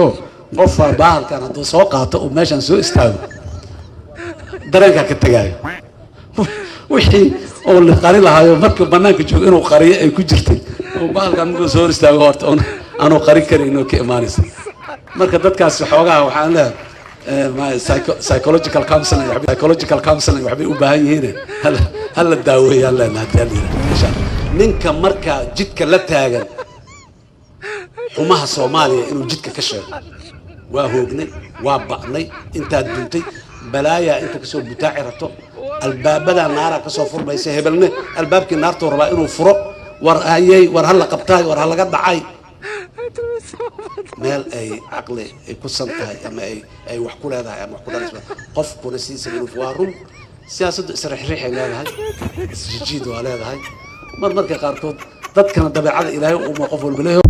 Qofaa bahalkan hadduu soo qaato uu meeshan soo istaago, dareenkaa ka tegaayo. Wixii oo la qari lahaayo markii banaanka joogo inuu qariyo ay ku jirtay, oo bahalkan markuu soo hor istaago horta aanu qarin karin inuu ka imaanaysa. Marka dadkaas xoogaha waxaan leeyahay psychological counseling waxbay u baahan yihiin, hala daaweeyaan leenahay hadii la yidhahdo, insha Allah. Ninka markaa jidka la taagan xumaha Soomaaliya inuu jidka ka sheego, waa hoognay, waa ba'nay, intaad duntay, balaayaa inta kasoo butaaci rabto, albaabadaa naaraa kasoo furmaysa. Hebelne albaabkii naartuu rabaa inuu furo. War hayey, war ha la qabtaay, war ha laga dhacay. Meel ay caqli ay ku san tahay ama ay wax ku leedahay ama wax ku dhalayso qofkuna sidiisa inuu, waa run, siyaasaddu isriixriixay leedahay, isjijiid waa leedahay. Mar marka qaarkood dadkana dabeecada Ilaahay uma qof walba leeyahay.